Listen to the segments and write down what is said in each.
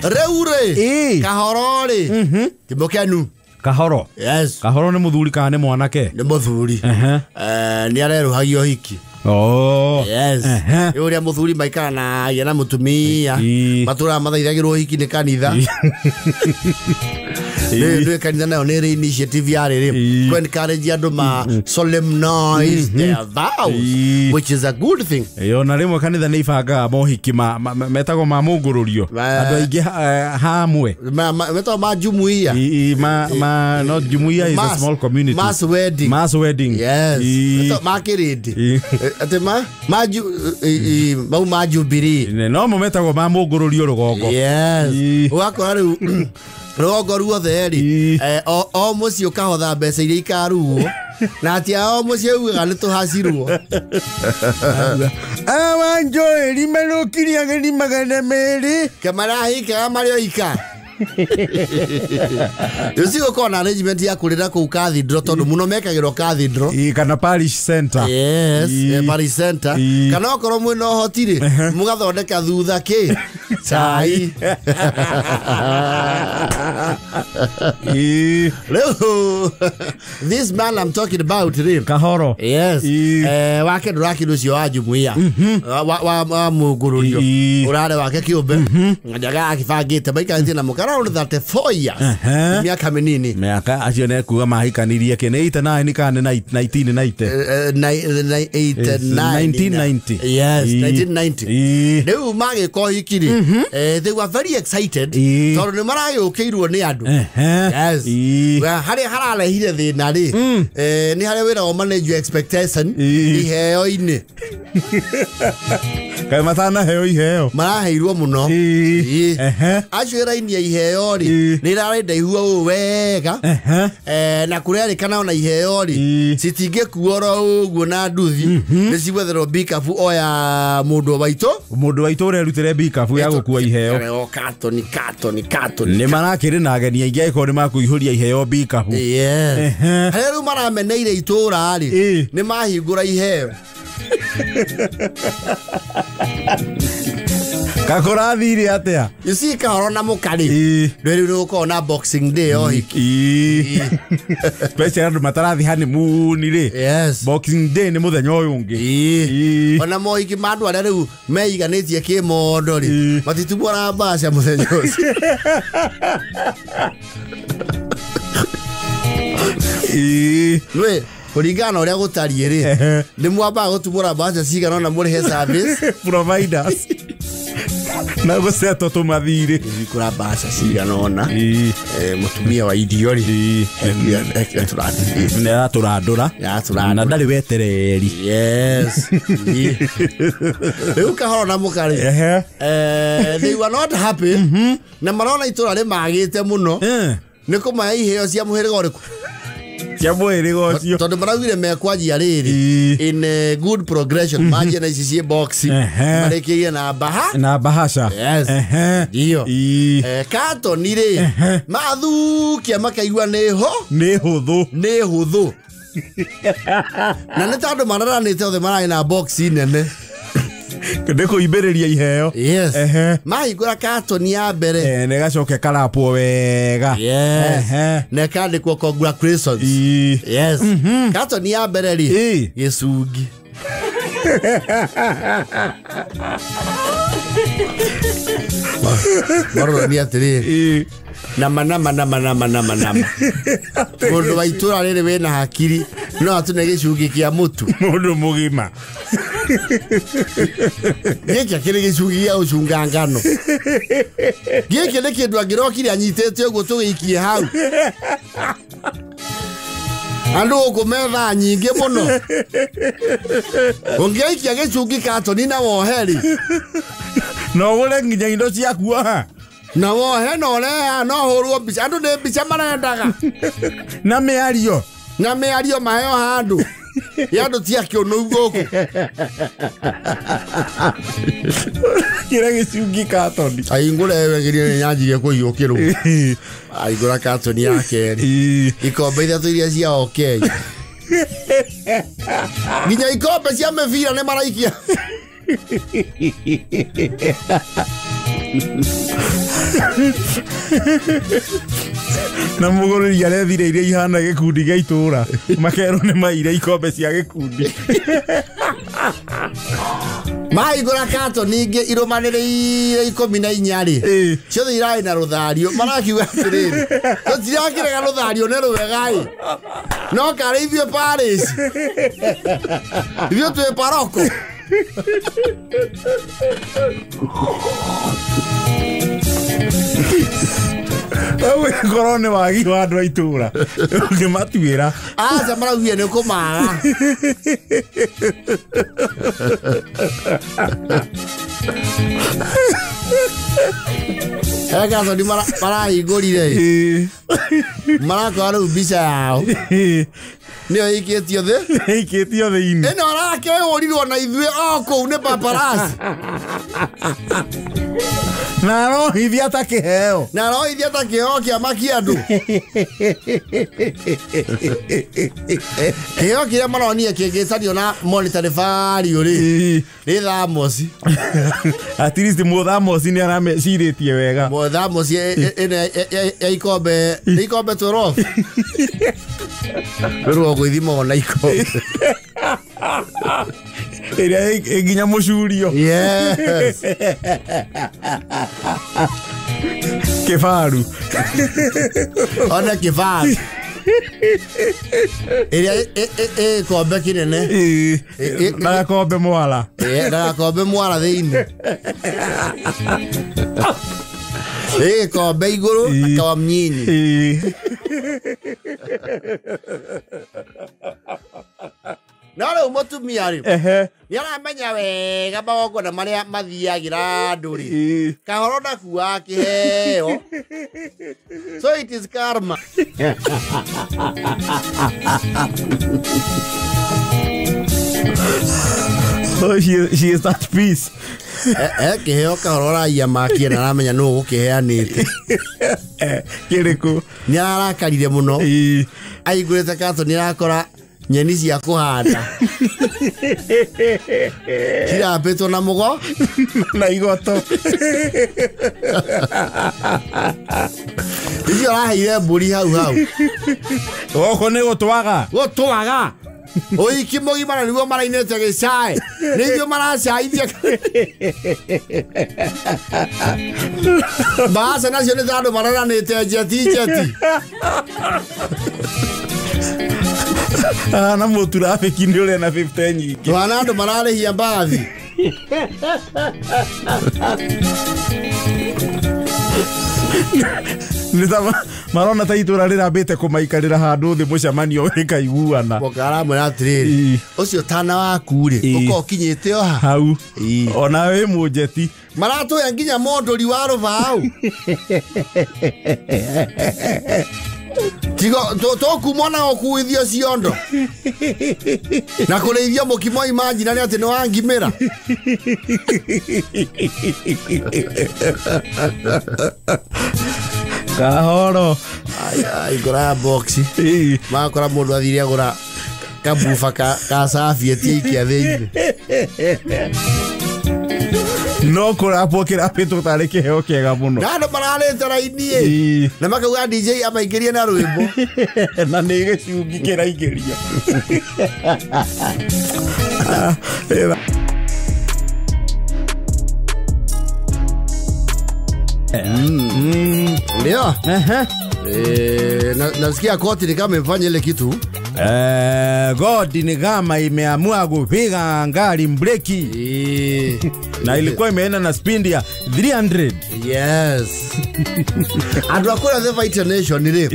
Rĩu rĩ, Kahoro rĩ, ti mũkenu. Kahoro. Yes. Kahoro nĩ mũthuri kana nĩ mwanake? Nĩ mũthuri. Nĩ arerũhagio hiki. Oh. Yes. Nĩ ũrĩa mũthuri maikaranagia na mũtumia, matũraga mathaithagĩrwo hiki nĩ kanitha. Nĩ kanitha nayo nĩ ĩrĩ initiative ya rĩrĩ kũ encourage andũ ma solemnize their vows, which is a good thing. Ĩyo na rĩmwe kanitha nĩ ibangaga mohiki metagwo ma mũngũrũrio, andũ aingĩ hamwe. Metagwo ma jumuiya. Ma not jumuiya is a small community. Mass wedding. Mass wedding. Yes. Ma kĩrĩndĩ. Atĩ ma mau ma Jubilee. No mo metagwo ma mũngũrũrio rũgongo. Yes. Ũgakora rĩu rũgongo ruothe rĩ, o mũciĩ ũkahotha mbeca iria ikarugwo, na atia o mũciĩ ugaga nĩ tũhacirwo. Awa Joeli marũkirie ageni 200. Kemarahikaga marĩ oika. Rĩu cigũkorwo na arrangement ya kũrĩra kũu cathedral, tondũ mũno mekagĩrwo cathedral. Kana parish center. Yes, parish center. Kana okorwo mwĩna ũhoti rĩ, mũgathondeka thutha kĩ? Cai. Rĩu this man I'm talking about rĩ, Kahoro. Yes. Wake ndũrakĩndũ ũcio wa jumuiya wa mũngũrũrio, ũrarĩ wake kĩũmbe, njaga akĩbangĩte maikarĩtie na mũka around 34 years. Mĩaka mĩnini. Mĩaka acio nĩ kuga mahikanirie kĩ nĩ 89 kana nĩ 1990? 1990. Yes, 1990. Rĩu magĩka ũhiki rĩ, they were very excited tondũ nĩ maragĩũkĩirwo nĩ andũ. Yes. Harĩa hararehire thĩna rĩ, nĩ harĩa wĩra wa manage your expectation iheo-inĩ. Kaĩ matanaheo iheo? Maraheirwo mũno. Acio raini ya iheo rĩ, nĩ irarĩ ndaihu ũũ wega. Na kũrerĩkana ona iheo rĩ, citingĩkuo oro ũguo na nduthi, nĩ cigwetherwo bikabu o ya mũndũ wa itũ. Mũndũ wa itũ ũrerutĩre bikabu ya gũkua iheo. O katoni, katoni, katoni. Nĩ marakĩrĩ na ageni aingĩ angĩkorwo nĩ makũihũria iheo bikabu. Yes. Harĩa rĩu marameneire itũra rĩ, nĩ mahingũra iheo. Kakũrathire atĩa? You see, Kahoro na mũka rĩ, rĩu nĩ gũkorwo na Boxing Day o hiki. Special andũ matarathi honeymoon rĩ. Yes. Boxing Day nĩ mũthenya ũyũ ũngĩ. Ona mohiki ma andũ arĩa rĩu meiganĩtie kĩmondo rĩ, matitumũra mbaca mũthenya ũcio. Rĩ, kũringana na ũrĩa gũtariĩ rĩ, nĩ mwambaga gũtumũra mbaca cigana ũna mũrĩhe service providers. Na gũcetwo tũmathirĩ. Kũra mbaca cigana ũna. Mũtumia wa irio rĩ, ekĩra tũrathirĩ. Nĩ aratũrandũra. Nĩ aratũrandũra. Na ndarĩ wetereri. Yes. Rĩu Kahoro na mũka rĩ, they were not happy. Na marona itũra rĩmagĩte mũno. Nĩ kũmahe iheo cia mũhĩrĩga ũrĩkũ? Cia mũhĩrĩga ũcio. Tondũ maraugire mekwanjia rĩrĩ in a good progression, manjie na ici ciĩ box, marĩkĩrie na baha. Na bahasha. Yes. Ndio. Katoni rĩ, mathukia makaigua nĩ ho. Nĩ hũthũ. Nĩ hũthũ. Na nĩ tondũ mararanĩte othe mararĩ na box nene. Nĩ kũimbĩrĩria iheo. Yes. Mahingũra katoni ya mbere. Nĩ gacoke karapwo wega. Yes. Na ĩkandĩkwo congratulations. Yes. Katoni ya mbere rĩ, gĩcungi. Marora nĩ atĩrĩrĩ. Nama, nama, nama, nama, nama, nama. Mũndũ wa itũra rĩrĩ wĩna hakiri no atune gĩcungi kĩa mũtu. Mũndũ mũgima. Gĩkĩ kĩrĩ gĩcungi gĩa gũcunga ngano. Gĩkĩ nĩ kĩndũ angĩrokire anyitĩte ũguo tũgĩikie hau. Andũ gũkũ metha nyingĩ mũno. Ũngĩaikia gĩcungi katoni na wohe rĩ. No ũgũre nginya indo ciaku haha. Na wohe na ũreha no hũrwo mbica. Andũ nĩ mbica marendaga. Na mĩario. Na mĩario maheo handũ. Ya andũ ti akĩũnũu gũkũ. Kĩra gĩcungi katoni. Ahingũre wegerie nĩ nyanjirie kũiyũkĩrwo. Ahingũra katoni ya kerĩ. Ikombe ithatũ iria cia OK. Nginya ikombe cia mĩbira nĩ maraikia. Na mũgũrĩri arethire iria ihana gĩkundi gĩa itũra makerwo nĩ maire ikombe cia gĩkundi. Mahingũra katoni ingĩ irũmanĩrĩire 14 rĩ, ciothe irarĩ na rũthario. Marakiuga atĩrĩrĩ, tũtirakĩrega rũthario nĩ rwega ĩ, no karĩ ithuĩ Paris, ithuĩ twĩ paroko. Korwo nĩ wagi wa andũ a itũra ũngĩmatuĩra. Aca maraugire nĩ kũmaga. He katoni marahingũrire marakora rĩu mbica yao nĩyo ĩikĩtio thĩ, ĩikĩtio thĩinĩ. Ĩno arakĩhũrirwo na ithuĩ o kũu nĩ paparazzi. Na arohithia ta kĩheo. Na arohithia ta kĩheo kĩa makia andũ. Kĩheo kĩrĩa maronire kĩngĩcanio na monetary value rĩ, nĩ thamosi. At least mũthamosi nĩ aramecirĩtie wega. Mũthamosi ĩno ya ikombe, nĩ ikombe 12. Rĩu ũgũithima ona ikombe. Ĩrĩa ĩ nginya mũcurio. Yes. Kĩbaru. Ona kĩbaru. Ĩrĩa ĩ gĩkombe kĩnene. Na gakombe mwara. Na gakombe mwara thĩinĩ. Ĩ gĩkombe igũrũ na kawa mnyinyi. No rĩu mũtumia rĩ, nĩ aramenya wega magongona marĩa mathiagĩra andũ rĩ, kahoro ndakuaga kĩheo. So it is karma. So she is at peace. Kĩheo kahoro ũraia makia na aramenya nũ ũgũkĩheanĩte. Kĩrĩkũ? Nĩ arakarire mũno. Aingũrĩte katoni arakora nyeni cia kũhanda cirambĩtwo na mũgo na igoto. Icio araheire mbũri hau hau. Gũkũ nĩ gũtwaga. Gũtwaga. Ũhiki mũgima na nĩguo marainĩte gĩcaĩ. Nĩ ithuĩ maracaithia. Mbaca nacio nĩ ta andũ maroranĩte njeti njeti. Na mũturabĩki nĩ ũrĩa na 50 nyingĩ. Twana andũ mararĩhia mbathi. Nĩ ta marona ta itũra rĩrambĩte kũmaikarĩra handũ thĩ mũcemanio ĩkaiguana. Mũka aramwĩra atĩrĩrĩ, ũcio tana waku rĩ, ũkorwo ũkinyĩte o ha? Hau. Ona wĩ mũnjeti. Maratũhe nginya mũndũri wa rũbaũ. Tigo tũkumwo na gũkuithio ciondo. Na kũrĩithio mũkimo imagine nĩ atĩ nĩ wangimĩra. Kahoro. Aingũra ya box. Magakora mũndũ athire agũra kabuba ka sabieti aikia thĩinĩ. No kũrapwo kĩrapĩtwo tarĩ kĩheo kĩega mũno. Na andũ mararĩte raini ĩ. Na makauga DJ amaingĩrie na rwĩmbo. Na nĩ gĩcungi kĩraingĩrio. Ndio. Nasikia koti ni kama imefanya ile kitu. God ni kama imeamua kupiga ngari mbreki. Na ilikuwa imeenda na speed ya 300. Yes. And wakora the Fighter Nation ile.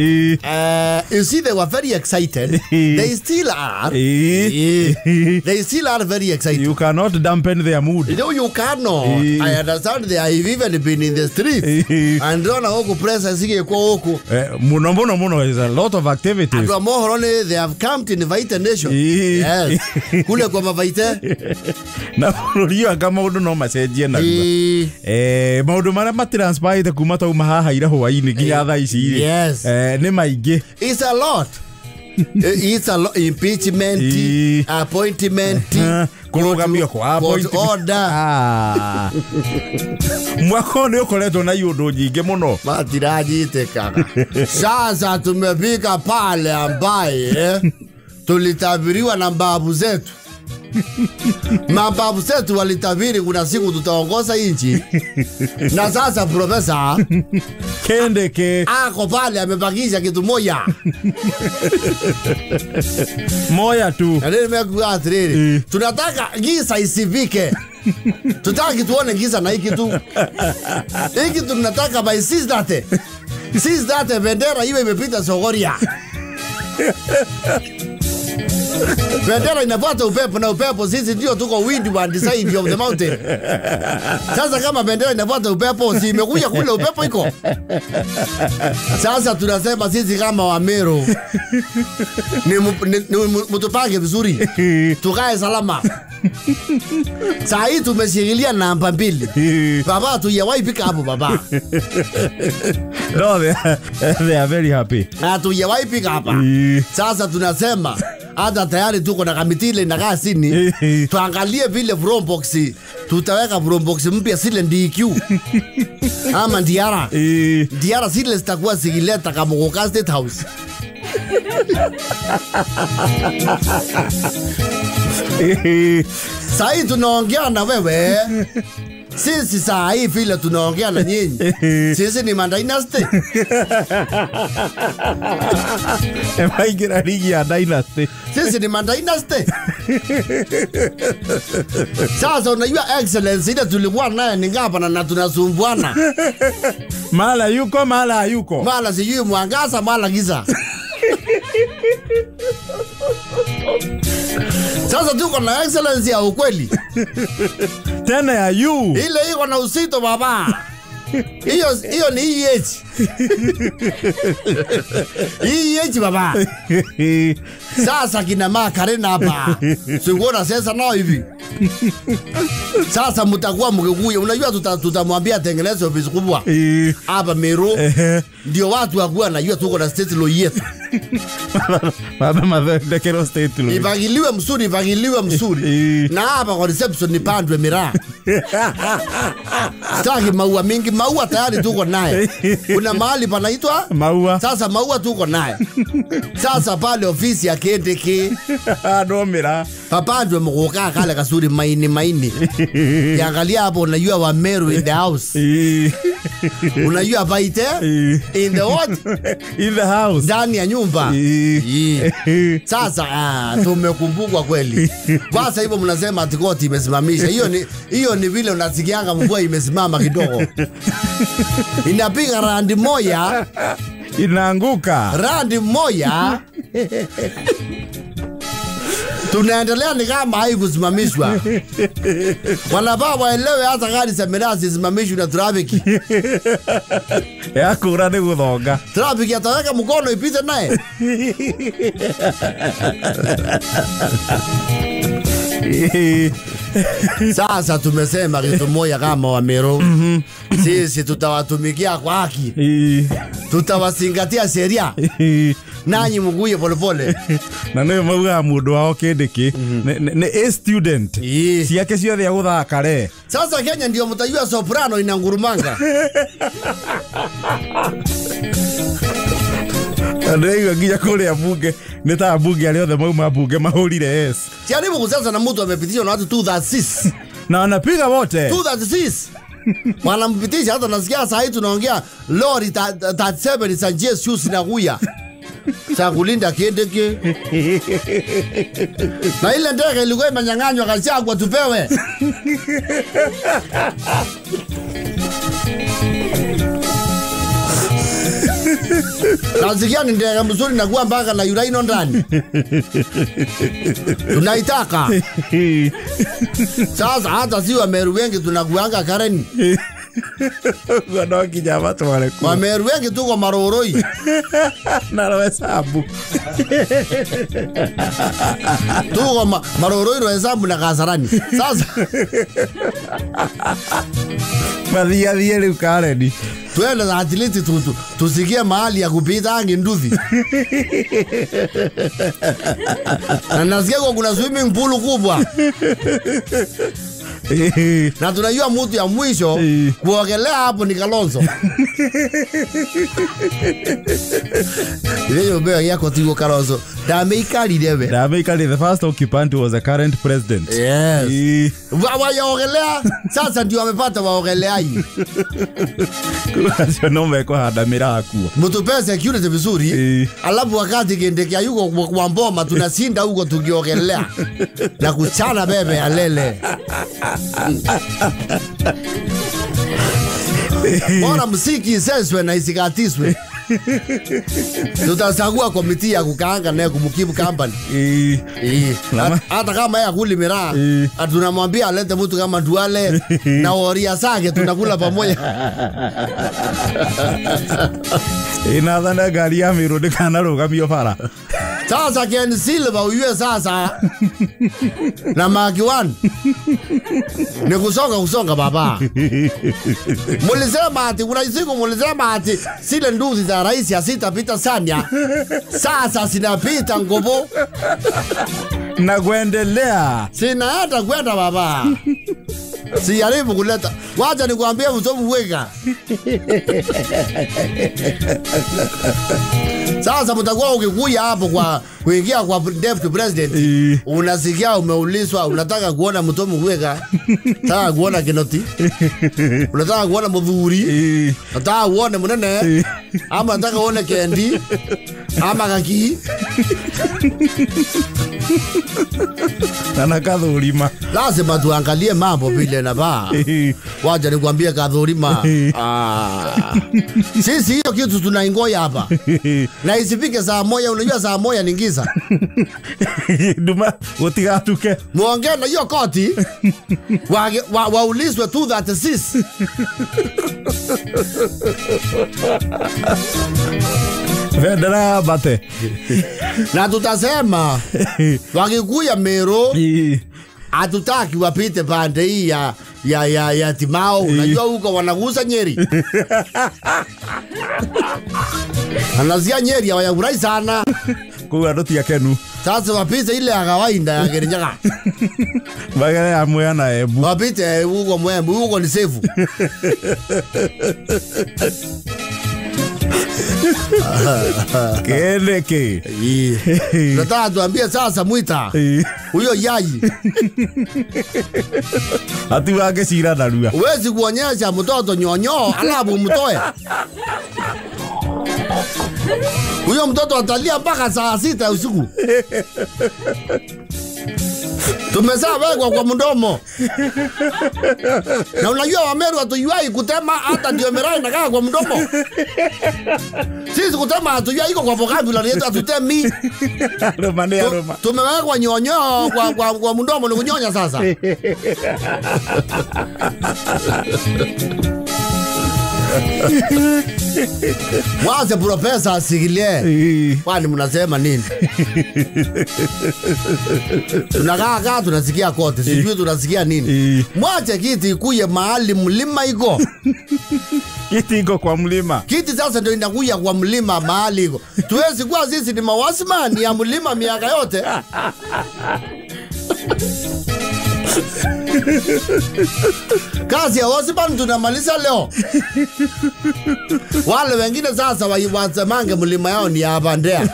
You see they were very excited. They still are. They still are very excited. You cannot dampen their mood. You know you cannot. I understand they have even been in the streets. And rona huku press asige kwa huku. Muno muno muno is a lot of activities. And mohorone they have come to invite nation. Yes. Kule kwa mavaite. Na bũrũri anga maũndũ no macenjie narua. Maũndũ marĩa matranspirete kuma tauma haha ira hwainĩ nginya thaa ici rĩ. Yes. Nĩ maingĩ. It's a lot. It's a impeachment, appointment, kũrũgamio kwa appointment order. Mwaka nĩ ũkoretwo na iũndũ nyingĩ mũno. Matirajitekaga. Sasa tumefika pale ambaye tulitabiriwa na babu zetu. Mababu zetu walitabiri kuna siku tutaongoza nchi. Na sasa profesa Kendeke ako pale amebakisha kitu moja. Moja tu. Tunataka giza isivike. Tutaki tuone giza na hiki tu. Hiki tunataka by 6:30. 6:30 bendera iwe imepita Sogoria. Bendera inafuata upepo na upepo sisi ndio tuko wind one side of the mountain. Sasa kama bendera inafuata upepo, si imekuja kule upepo iko. Sasa tunasema sisi kama Wameru ni mtupange vizuri. Tukae salama. Saa hii tumeshikilia namba 2. Baba tuyawahi pika hapo baba. No, they are very happy. Hatujawahi pika hapa. Sasa tunasema hata tayari tuko na kamiti ile inakaa chini. Tuangalie vile Vrombox. Tutaweka Vrombox mpya zile DQ. Ama Diara. Diara zile zitakuwa zikileta kama kwa State House. Saa hii tunaongea na wewe. Sisi saa hii vile tunaongea na nyinyi. Sisi ni Dynasty. Emaingira ligi ya Dynasty. Sisi ni Dynasty. Sasa unajua excellence ile tulikuwa naye ni ngapa na tunasumbuana. Mala yuko mala hayuko. Mala sijui mwangaza mala giza. Sasa tuko na excellence ya ukweli. Tena ya you. Ile iko na usito baba. Hiyo ni EH. EH baba. Sasa kina Makarena hapa. Sikuona sasa nao hivi. Sasa mtakuwa mkikuja, unajua tutamwambia tengeneze ofisi kubwa. Hapa Meru. Ndio watu wakuwa najua tuko na state law yetu. Baba mathondekero state law. Ipangiliwe msuri, ipangiliwe msuri. Na hapa kwa reception nipandwe miraa. Sitaki maua mingi, maua tayari tuko naye. Kuna mahali panaitwa maua. Sasa maua tuko naye. Sasa pale ofisi ya Kendeke no miraa. Papandwe mkukaa kale kasuri maini maini. Kiangalia hapo unajua wa Meru in the house. Unajua paite in the what? In the house. Ndani ya nyumba. Sasa tumekumbukwa kweli. Sasa hivyo mnasema ati koti imesimamisha. Hiyo ni vile unasikianga mvua imesimama kidogo. Inapiga randi moja inaanguka. Randi moja. Tunaendelea ni kama haikusimamishwa. Wanafaa waelewe hata gari za miraa zisimamishwe na trafiki. Ya kura ni guthonga. Trafiki ataweka mkono ipite naye. Sasa tumesema kitu moja kama Wameru. Sisi tutawatumikia kwa haki. Tutawazingatia sheria. Nanyi mguye pole pole. Na nĩ maugaga mũndũ wao Kindiki nĩ a student. Ciake ciothe agũthaka re. Sasa Kenya ndio mtajua soprano inangurumanga. Ndĩraigua nginya kũrĩa bunge nĩ ta bunge arĩa othe mauma bunge mahũrire S. Jaribu sasa na mtu amepitishwa na watu 236. Na wanapiga wote. 236. Wanampitisha hata nasikia saa hii tunaongea lori 37 za Jesus na kuya. Sa kulinda Kindiki. Na ile ndege ilikuwa imenyang'anywa Gachagua tupewe. Nasikia ni ndege mzuri na kuwa mpaka na uraino ndani. Tunaitaka. Sasa hata si Wameru wengi tunakuanga Karen. No nginya matware kuo. Wameru wengi tuko Maroroi. Na Roesambu. Tuko Maroroi, Roesambu na Kasarani. Sasa mathiathie rĩu Karen. Tuende at least tusikie mahali ya kupita angi nduthi. Na nasikia kwa kuna swimming pool kubwa. Na tunajua mtu ya mwisho kuogelea hapo ni Kalonzo. Ile nyumba yako tigo Kalonzo. Ndameikarire we. Ndameikarire, the first occupant was the current president. Yes. Waogelea sasa ndio wamepata waogeleaji. Kuna no mekuhanda miraa kuo. Mtupe security vizuri. Alafu wakati kindekea yuko kwa mboma tunashinda huko tukiogelea. Na kuchana bebe alele. Bora muziki iseswe na isikatiswe. Tutachagua komiti ya kukaanga naye kumkipu company. Hata kama yeye akuli miraa, tunamwambia alete mtu kama Duale na Oria zake tunakula pamoja. Inathana ngari ya Meru ndikanarugamio bara. Sasa Ken Silva uyue sasa na Mark 1 ni kusonga baba. Mulisema ati kuna siku mulisema ati zile nduzi za rais hazitapita Sanya. Sasa zinapita Ngobo na kuendelea. Sina hata kwenda baba. Sijaribu kuleta. Wacha nikwambie msomo weka. Sasa mtakuwa ukikuja hapo kwa kuingia kwa deputy president, unasikia umeulizwa unataka kuona mtomo weka, unataka kuona Kinoti, unataka kuona Muthuri, unataka uone Munene, ama unataka uone Kendi, ama Gaki. Na Kathurima. Lazima tuangalie mambo vile na ba. Wacha nikwambie Kathurima. Sisi hiyo kitu tunaingoja hapa. Na isifike saa 1, unajua saa 1 ni giza. Nduma utigatuke. Muongee na hiyo koti. Waulizwe 236. Bendera bate. Na tutasema wakikuya Meru hatutaki wapite pande hii ya Timao. Unajua huko wanagusa Nyeri. Anazia Nyeri hawayafurai sana. Kwa andu ti akenu. Sasa wapite ile ya kawaida ya Kirinyaga. Bagere ya Mwea na Embu. Wapite huko Mwembu, huko ni safe. Keleke. Nataka tuambie sasa Mwita. Huyo yai. Ati wake cira narua. Huwezi kuonyesha mtoto nyonyo alafu mtoe. Huyo mtoto atalia mpaka saa 6 usiku. Tumesawekwa kwa mdomo. Na unajua Wameru hatujuai kutema, hata ndio miraa inakaa kwa mdomo. Sisi kutema hatujui, iko kwa vocabulary yetu hatutemi. Aroma ni aroma. Tumewekwa nyonyo kwa mdomo ni kunyonya sasa. Waze profesa asikilie. Kwani mnasema nini? Tunakaa tunasikia kote, sijui tunasikia nini. Mwache kiti ikuye mahali mlima iko. Kiti iko kwa mlima. Kiti sasa ndio inakuja kwa mlima mahali iko. Tuwezi kuwa sisi ni mawasman ya mlima miaka yote. Kazi ya wasipan tunamaliza leo. Wale wengine sasa wasemange mlima yao ni ya Bandea.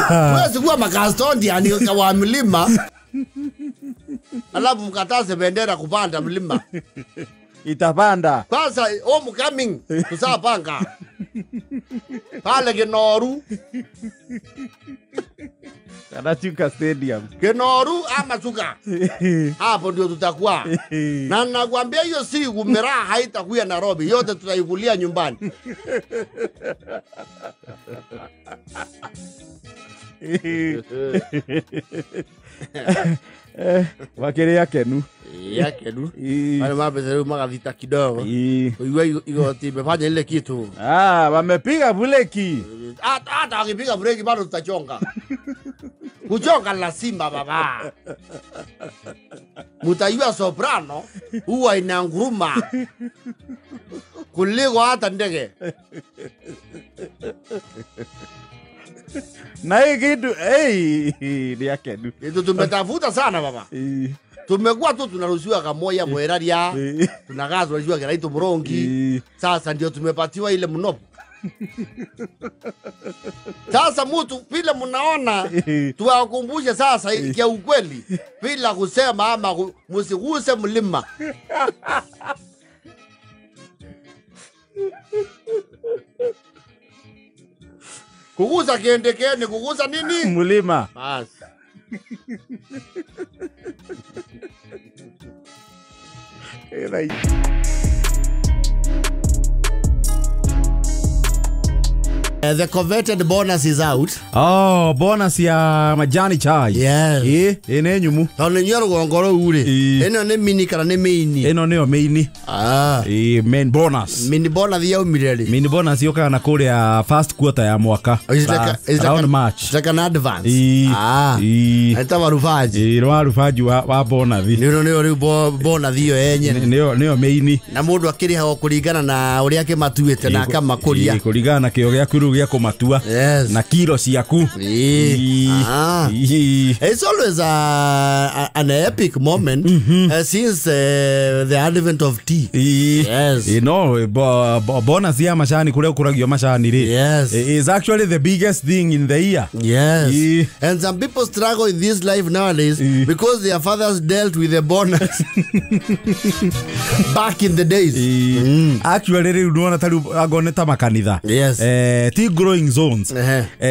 Huwezi kuwa makastondia ni wa mlima. Alafu mkataze bendera kupanda mlima. Itapanda. Kwanza homecoming tusapanga. Pale Kinoru. Kanachuka Stadium. Kinoru ama Chuka. Hapo ndio tutakuwa. Na nakwambia hiyo siku miraa haitakuwa Nairobi, yote tutaikulia nyumbani. Wakiria kenu. Ya kenu. Wale mapesa magathita kidogo. Uiwe igoti imefanya ile kitu. Ah, wamepiga breki. Hata wakipiga breki bado tutachonga. Kuchonga lazima baba. Mutaiwa soprano huwa inanguruma kuliko hata ndege. Na hii kitu hey ni yake du. Ndio tumetafuta sana baba. Tumekuwa tu tunaruhusiwa kamoya mweraria, tunagazwa ruhusiwa kiraito murongi. Sasa ndio tumepatiwa ile mnopo. Sasa mtu vile mnaona tuwakumbushe sasa kia ukweli bila kusema ama msiguse mlima. Kugusa kiendekeni, kugusa nini? Mlima. Bas. The coveted bonus is out. Oh, bonus ya majani chai. Yes. Ene nyumu. Tondũ inyuĩ rũgongo rũu rĩ, ĩno nĩ mini kana nĩ main? Ĩno nĩyo main. Ah. Main bonus. Mini bonus yaumire rĩ? Mini bonus yokaga na kũrĩa first quarter ya mwaka. Around March. It's like an advance. Ah. Eta warubaji. Warubaji wa bonus. Nĩyo nĩyo rĩu bonus ĩyo yenyewe. Nĩyo main. Na mũndũ akĩrĩhagwo kũringana na ũrĩa akĩmatuĩte na akamakũria. Kũringana na kĩo gĩaku rĩu gĩa kũmatua. Yes. Na kilo ciaku. Ah. It's always an epic moment since the advent of tea. Yes. You know, bonus ya macani kuria kuragio macani ri. Yes. Is actually the biggest thing in the year. Yes. And some people struggle in this life nowadays because their fathers dealt with the bonus back in the days. Actually riu nuona taru agone ta makanitha. Yes. Tea growing zones.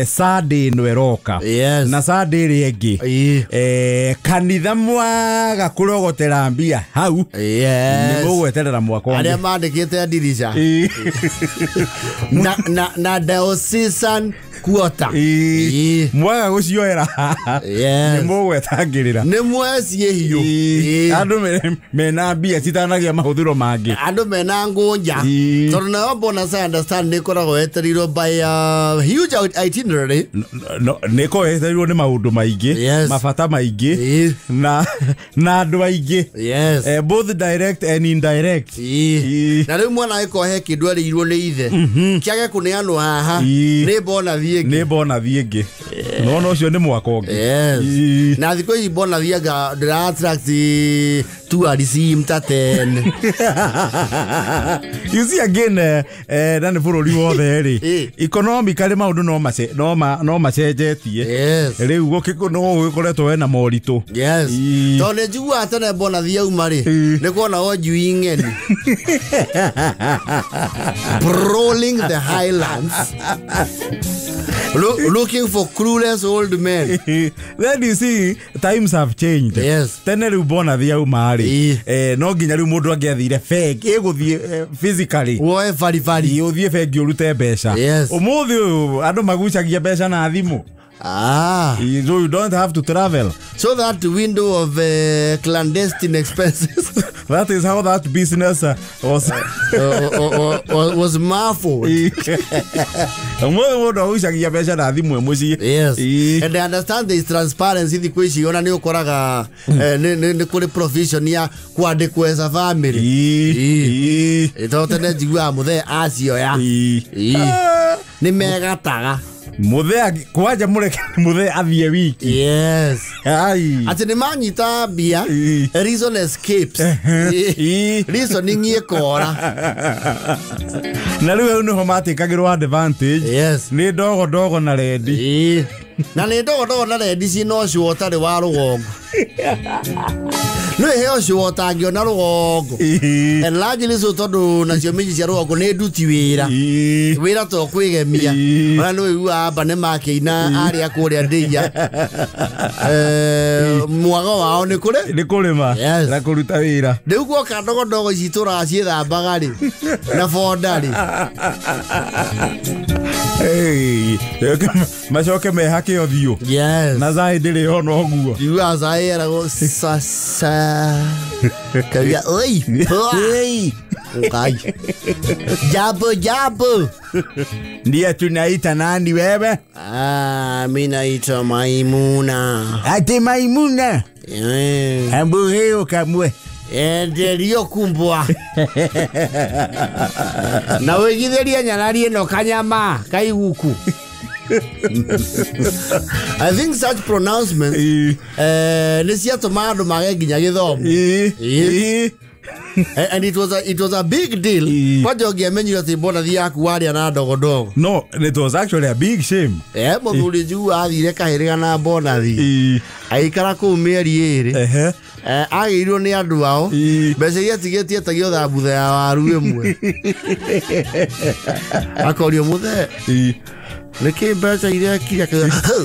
Sunday no eroka. Yes. Na Sunday ri ĩngĩ. Kanitha mwaga kũrogotera mbia hau. Yes. Nĩ mũgweterera mwaka ũngĩ. Arĩa mandĩkĩte ndirica. Na diocesan quarter. Mwaga gũcioera. Yes. Nĩ mũgwetangĩrĩra. Nĩ mweciĩ hiũ. Andũ mena mbia citanagia mahũthĩro mangĩ. Andũ mena ngũnja. Tondũ nayo bonus I understand nĩ ĩkoragwo yetereirwo by a huge itinerary. No, nĩ ĩkoragwo yetereirwo nĩ maũndũ maingĩ. Yes. Mabata maingĩ. Na andũ aingĩ. Yes. Both direct and indirect. Na rĩu mwana agĩkorwo he kĩndũ erĩirwo nĩ ithe. Kĩage kũneanwo haha. Nĩ bonus ĩngĩ. Nĩ bonus ĩngĩ. No ũcio nĩ mwaka ũngĩ. Yes. Na thikũ ici bonus anga ndĩra attract tourism ta 10. You see again na nĩ bũrũri wothe rĩ. Economically maũndũ no macenjetie. Yes. Rĩu no gũgĩkoretwo wena moritũ. Yes. Tondũ nĩ njiguaga tene bonus yauma rĩ, nĩ kuonagwo njui ng'eni. Prowling the highlands. Looking for clueless old men. Then you see times have changed. Yes. Tene rĩu bonus yauma rĩ, no nginya rĩu mũndũ angĩathire bengi ĩgũthiĩ physically. Woe baribari. Ũthiĩ bengi ũrute mbeca. Yes. Ũmũthĩ ũyũ andũ magucagia mbeca na thimũ. Ah. So you don't have to travel. So that window of clandestine expenses. That is how that business was was muffled. Yes. And I understand there is transparency thikũ ici ona nĩ ũkoraga nĩ kũrĩ provision ya kwandĩkwo as a family. Tondũ tene njiguaga mũthee acioya. Nĩ megataga. Muthee kwanja mureke muthee athie wiki. Yes. Ai. Ati nĩ manyita mbia, reason escapes. Reasoning ĩkora. Na rĩu hau nĩho matĩkagĩrwo advantage. Yes. Nĩ ndogo ndogo na rendi. Na nĩ ndogo ndogo na rendi cina ũcio ũtarĩ wa rũgongo. No iheo ũcio ũtangĩona rũgongo. And largely so tondũ nacio mĩciĩ cia rũgongo nĩ nduti wĩra. Wĩra to kwĩgemia. Ona nĩ ũiguaga amba nĩ makĩina arĩa kũrĩa ndĩia. Mwago wao nĩ kũrĩ? Nĩ kũrĩma. Yes. Na kũruta wĩra. Rĩu guoka ndogo ndogo ici itũraga ciĩthambaga rĩ na bonda rĩ. Hey, macoke mehake ũthiũ. Yes. Na cai ndĩrĩ ho no ũguo. Njiguaga cai yeragwo sasa. Kauga oi. Oi. Ngai. Jambo jambo. Ndiye tunaita nani wewe? Mimi naitwa Maimuna. Ati Maimuna. Ambu hiyo kamwe. Enderio kumbwa. Na wigithiria nyarari ino kanyama kaiguku. I think such pronouncements nĩ ciatũmaga andũ mage nginya gĩthomo. And it was a big deal. Kwanja ũngĩamenyire atĩ bonathi yaku warĩa na ndogondogo. No, it was actually a big shame. Mũthuri njuu athire kahĩrĩga na bonathi. Agĩikara kũu mĩeri 2. Agĩirwo nĩ andũ ao. Mbeca iria atigĩtie etagio thambutha ya waru ĩmwe. Akorio mũthee. Nĩkĩ mbeca iria ekire?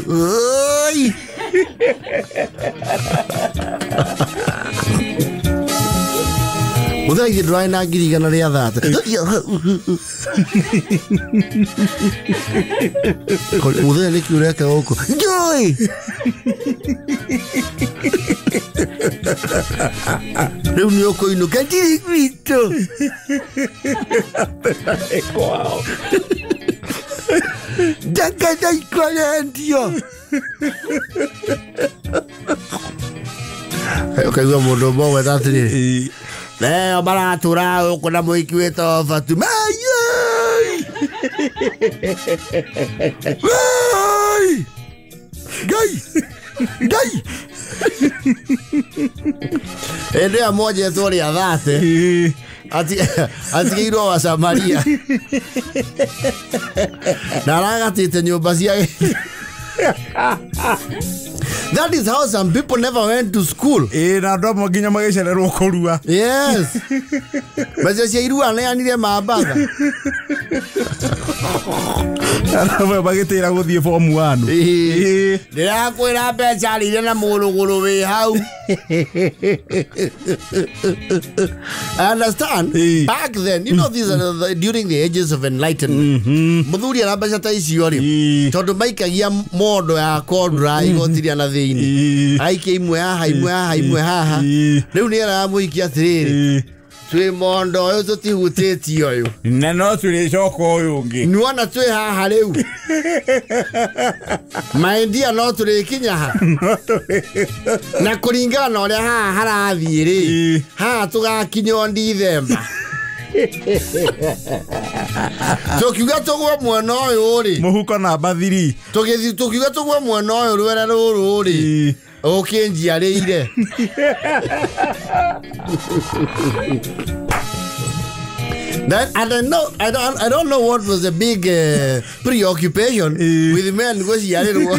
Oi! Mũthee ithe ndũrarĩ na 130. Mũthee nĩkĩ ũreka gũkũ? Njũĩ! Rĩu nĩ ũkũinũka ndirĩ gwitũ. Ndangenda ikwarendio. Ũkaigua mũndũ ũmwe ũgweta atĩrĩrĩ, leo maratũra gũkũ na mũhiki wĩtagwo Fatuma. Ngai! Ngai! Hĩndĩ ĩyo monjetwo rĩa 30 atigĩirwo wa Samaria na aragatĩte nyũmba cia. That is how some people never went to school. Na andũ amwe nginya magĩcererwo kũrua. Yes. Mbeca cia irua neanire mambatha. Andũ amwe magĩtĩra gũthiĩ form 1. Ndĩrakwĩra mbeca arĩire na mũrũgũrũ wĩ hau. I understand. Back then, you know, these are during the ages of enlightenment. Mũthuri ara mbeca ta icio rĩ, tondũ maikagia mondo ya kondra igoti rĩa na thĩinĩ. Aikia imwe haha, imwe haha, imwe haha. Rĩu nĩ eraga mũhiki atĩrĩrĩ, twĩ mondo ũyũ tũtihutĩtie ũyũ. Na no tũrĩcoka ũyũ ũngĩ. Nĩwona twĩ haha rĩu. Maindia no tũrĩkinya ha. Na kũringana na ũrĩa haha harathiĩ rĩ, haha tũgakinya o Ndithemba. Tũkiuga tũgwe mwena ũyũ rĩ. Mũhuko namba 3. Tũkiuga tũgwe mwena ũyũ rwere rũrũ rĩ. Ũkĩnjiarĩire. Then I don't know. I don't know what was the big preoccupation with men gũciarĩrwo.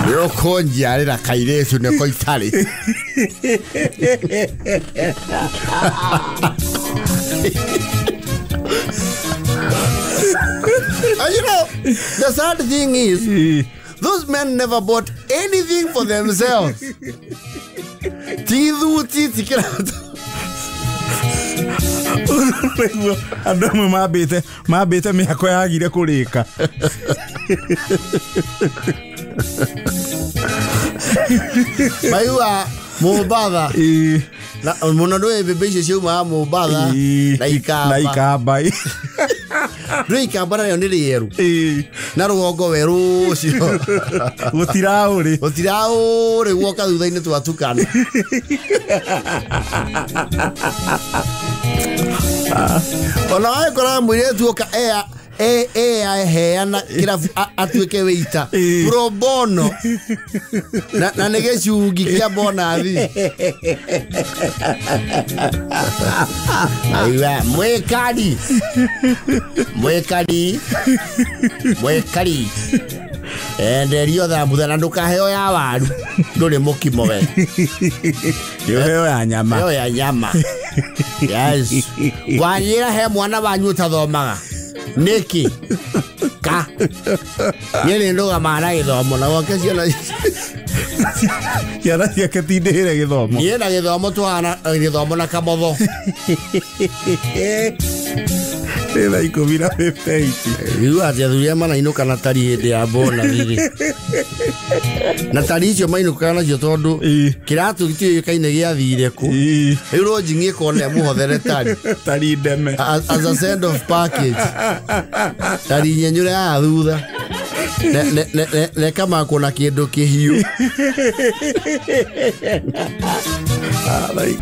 Nĩũkũnjiarĩra kairĩtu nĩko itarĩ. And you know, the sad thing is, those men never bought anything for themselves. Ti thuti ti kĩratũ. Andũ amwe mambĩte mĩako yagire kũrĩka. Maigua Mombatha. Mũno ndũĩ mbembe icio ciaumaga Mombatha na Ikamba. Na Ikamba. Ndũĩ Ikamba narĩo nĩ rĩerũ. Na rũgongo werũ ũcio. Gũtiraũrĩ. Gũtiraũrĩ guoka thutha-inĩ twatukana. Ona wagĩkoraga mũirĩtu oka eheana kĩrabu atuĩke wĩita pro bono na nĩ gĩcungi kĩa bonathi. Aiwa mwĩkari mwĩkari mwĩkari enderio thambutha na ndũkaheo ya waru ndũrĩ mũkimo we. Heo ya nyama. Heo ya nyama. Yes. Wanyĩra he mwana wanyu ũtathomaga. Nĩkĩ? Ka. Niĩ nĩ ndũgamaga na gĩthomo na gwake ciana ciana ciake tindĩhĩre gĩthomo. Niĩ na gĩthomo tũhana gĩthomo na kamotho. Nĩ thaa 10:58. Rĩu atĩ athuri arĩa marainũka na tari hĩndĩ ya bonathi rĩ, na tari icio mainũkaga nacio tondũ kĩratũ gĩtiũĩkaine gĩathire kũ. Rĩu rũnjing'i ĩkona ĩmũhothere tari. Tari ndeme. As a send of package, tari nyenyũre haha thutha nekamakwo na kĩndũ kĩhiũ. Ah, like